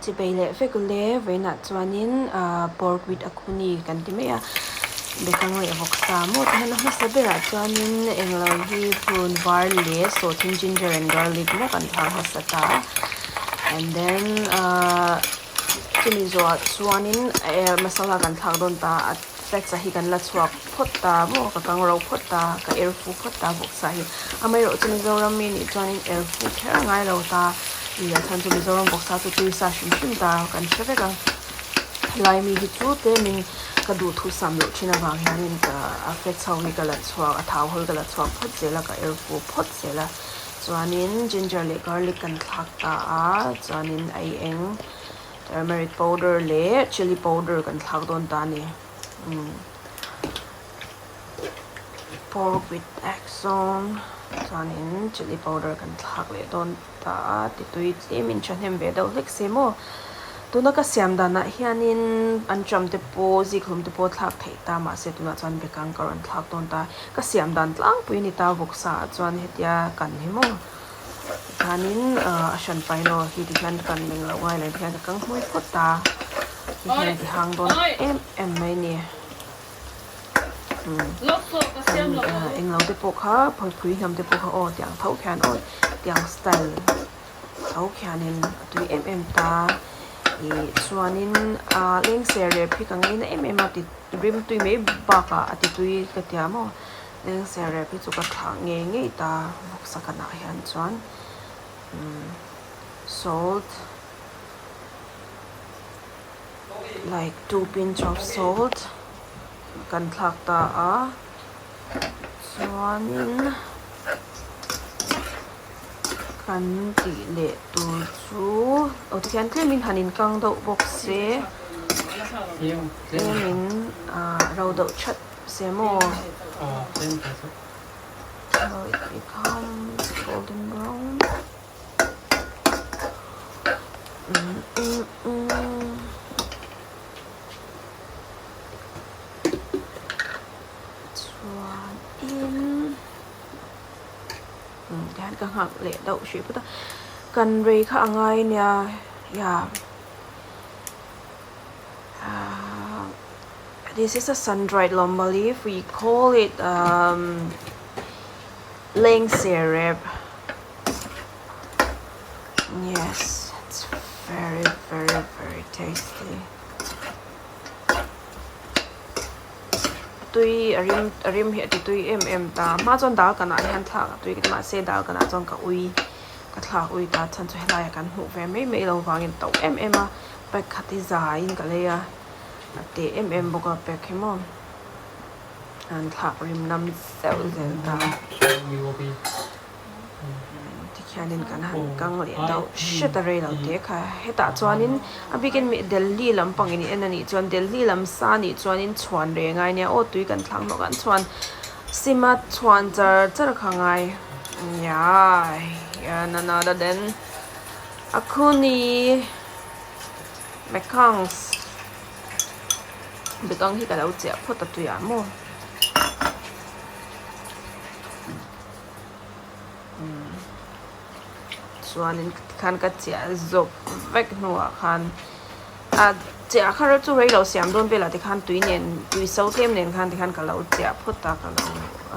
Chibei leh vek le vawiinah chuanin ahh pork with akhuni kan ti mai a bekang leh vawksa maw ti hian a hmasa berah chuanin englo hi purun var leh sawhthing ginger and garlic maw kan thlak hmasa ta a and then ahh chumi zawhah chuanin eh masala kan thlak dawn ta a fats ah hi kan la chhuak phawt ta maw ka kang ro phawt ta ka er fu phawt ta vawksa hi amaherawhchu Mizoram mi nih chuanin er fu kher a ngai lo ta. Ih a chhan chu Mizoram vawksa chu tui sa hrim hrim ta kan hre vek a helai mi hi chu tlemin ka duhthu sam loh thin avang hianin ka a fat chho hi ka la chhuak a thau hawi ka la chhuak phawt zel a ka er fu phawt zel a chuanin ginger leh garlic kan thlak ta a chuanin ei eng turmeric powder leh chilli powder kan thlak dawn ta a ni umm. Pork with axon chuanin chilli powder kan thlak leh dawn ta a titui tlemin thahnem ve deuh hlek se maw tuna ka siam danah hianin anṭam te pawh zikhlum te pawh thlak theih ta mahse tunah chuan bekang ka rawn thlak dawn ta ka siam dan tlangpui a ni ta vawksa ah chuan hetia kan hi maw tikhanin ah a hran pai lo hi tikhian kan englo ngai lo tikhian ka kang hmui phawt ta tikhian a ti hang dawn em em mai a ni. Englo te pawh kha phawipui hnam te pawh kha aw tiang tho khian aw tiang style tho khianin a tui em em ta ih chuanin ah lengser rep hi ka ngaina em em a ti rim tui mai bakah a ti tui ka tia maw lengser rep hi chu ka thlah ngei ngei ta vawksa kanah hian chuan umm salt. Like two pinch of salt kan thlak ta a chuanin kan tih leh tur chu aw tikhian tlemin han in kang deuh bawk se tlemin ah ro deuh that se maw so it becomes golden brown. Chuanin tihian ka nghak leh deuh hrih phawt a kan rei kha a ngai nia ya ahh this is a sun dried lawma leaf we call it umm lengserep. Yes, it's very, very, very tasty. Tui a rim a rim hi a ti tui em em ta. Hma chuan dal kanah hian thlak a tui ka ti mahse dal kanah chuan ka ui ka thlak ui ta chhan chu helaiah kan hmuh ve mai mai lo vangin to em em a pack khat hi zaiin ka lei a a te em em bawk a pack hi maw. An thlak rim nam zeuh zel ta. Tikhianin kan han kang leh deuh hret a rei lo te kha. Hetah chuanin a bikin mi Delhi lampang in en a nih chuan Delhi lam sa nih chuanin chhuan reng a nia aw tui kan thlak hnawk an chhuan sima chhuan char char kha ngai nia hian another then akhuni mekhangs. Bekang hi ka lo chiah phawt a tuiah maw chuanin tikhan ka chiah zawp vek hnuah khan a chiah kha chu rei lo siam dawn velah tikhan tui nen tui so tlem nen khan tikhan ka lo chiah phawt a ka lo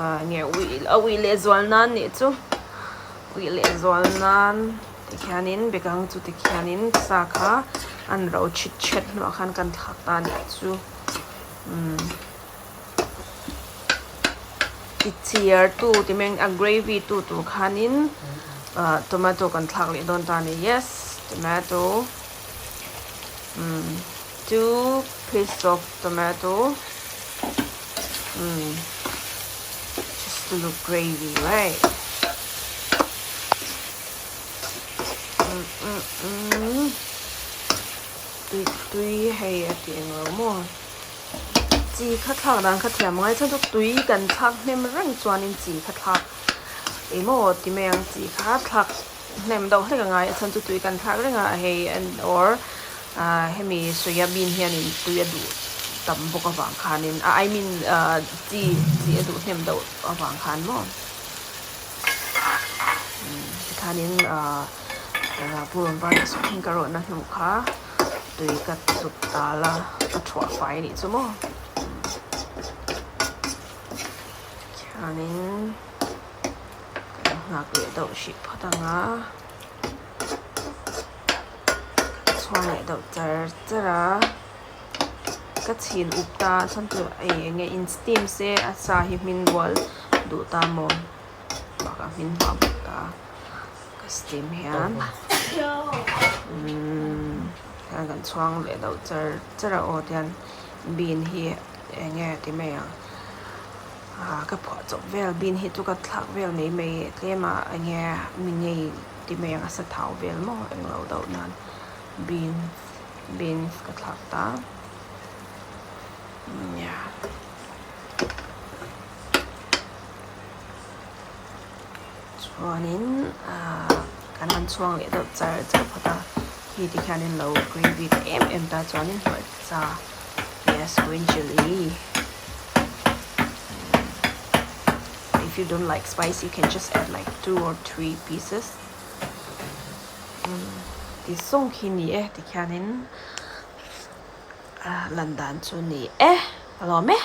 ah nge uih a uih leh zual nan nih chu uih leh zual nan. Tikhianin bekang chu tikhianin sa kha an ro chhit chhet hnuah khan kan thlak ta a nih chu umm ti chiar tu ti mai a gravy tu tur khanin ah tomato kan thlak leh dawn ta a ni yes tomato umm two piece of tomato umm just to look gravy right. Tui tui hei a tih eng lo maw chi kha thlak dan kha thiam ngai chuan chu tui kan thlak hnem reng chuanin chi kha thlak eng maw ti mai ang chi kha thlak hnem deuh hlek a ngai a chhan chu tui kan thlak reng a hei or ah hemi soya bean hianin tui a duh tam bawk avang khanin ah I mean ah chi chi a duh hnem deuh avang khan maw. Tikhanin ahh. Purun var leh sawhthing ka rawhna hnu kha tui ka zuk tal a, ka thuah fai anih chu maw. Khianin kan nghak leh deuh hrih phawt ang a, ka chhuang leh deuh char char a, ka chhin up ta a chhan chu ei eng nge in steam se a sa hi hmin rual duh ta maw bakah hmin hma bawk ta ka steam hian umm hian kan chhuang leh deuh char char a aw tihian bean hi eng nge ti mai ang ah ka phuah chawp vel bean hi chu ka thlak vel mai mai tlem a eng nge mi ngei ti mai ang a sa thau vel maw englo deuh nan bean beans ka thlak ta nia chuanin ah kan han chhuang leh deuh char char phawt a khi tikhianin lo gravy ta em em ta chuanin hmarcha yes green chilli if you don't like spicy you can just add like two or three pieces ti sawng khi ni e tikhianin lan dan chu ni e a lawm e.